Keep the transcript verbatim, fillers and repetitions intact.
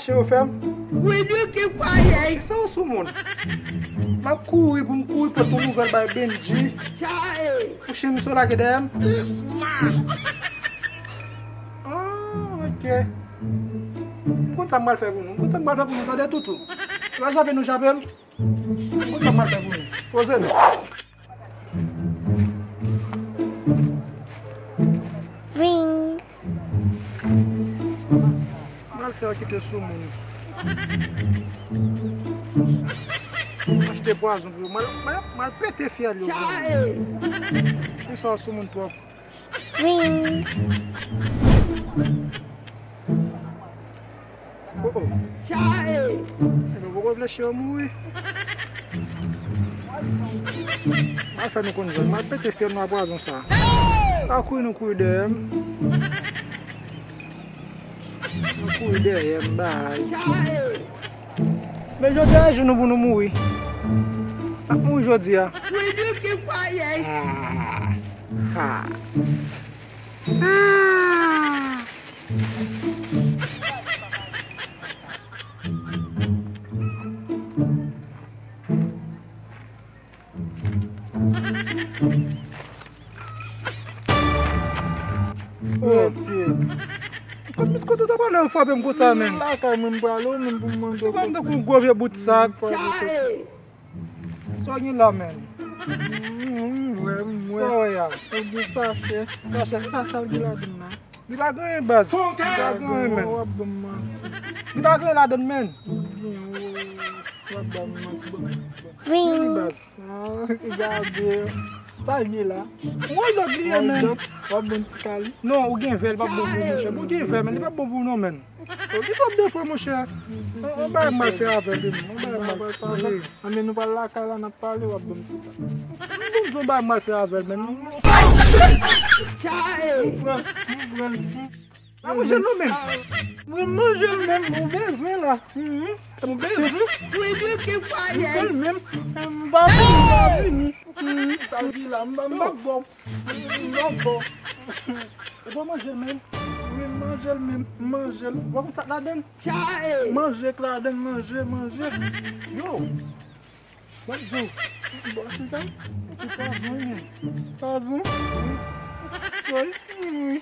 Cheri, ou fè m? Wi, di ki fwaye. Sa w sou moun? M ap kouri pou m kouri pote yon nouvèl bay Benji. Pou chen sa w lage dèyè m? Ah, ok. M konn sa m pral fè pou nou. M konn sa m pral fè pou nou, tande, Toutou. Si w ap jape nou, jape m. M konn sa m pral fè pou nou. Poze nou. Ring. M pral fè yo kite sou moun. M achte pwazon pou yo. M al, m al, m al pete fyèl yo pou yo. Chen sa yo sou moun twòp. Ring. Oh, oh. Chae! Ebyen, poko vle chen an mouri. M al fè nou konn zòn. M al pete fyèl nou a pwazon sa. Pa kouri nou kouri dèyè m. Nou kouri dèyè m, bay. Chae! Men jodi a, se jou nou pou nou mouri. N ap mouri jodi a. We do keep quiet. Ah. Ah. Ah. Oh, Dye. Kot mis kote w ta pale, w frape m konsa, men? Lakay mwen m prale, ou menm pou m mande w. Se pa m tankou yon gwo vye bout sak. Sa w gen la, men? M wè, m wè. Sa w wè a? Ou gen sachè. Sachè, sa, sa l gen ladann la? Li pa gen anyen, baz. Li pa gen anyen, men. W ap ban m manti. Li pa gen anyen ladann, men. Ou gen, w, w ap ban m manti, ban m, ban m. Vin. Vini, baz. Ah, gade. Sa l ye la? Yon lòt li ye, men. W ap ban m ti kali. Non, ou gen vè, li p ap bon pou ou, monchè. Bon, ou gen vè, men. Li p ap bon pou ou, non, men. Ou gen twòp defo, monchè. On, on bagay m al fè avè l, men. On bagay m al fè. Wi. Anben, nou pral lakay la, n ap pale, w ap ban m ti pa. M di w bagay m al fè avè l, men. Chae! M pran, m pran. Pa manje l non, men. Mwen manje l, men, m bezwen la. Mhm. M bezwen. Wi, wi, ki fwaye. M bezwen, men. M pa vini, m pa vini. Mhm. Sa l di la, m pa, m pa bon. M pa bon. Ou pa manje l, men. Wi, m manje l, men. M manje l. Ou pa konn sa k ladann? Chae! Manje k ladann, manje, manje. Yo! Mwen di w. Bon, se sa? Se pwazon, men. Pwazon? Wi. Wi. Wi.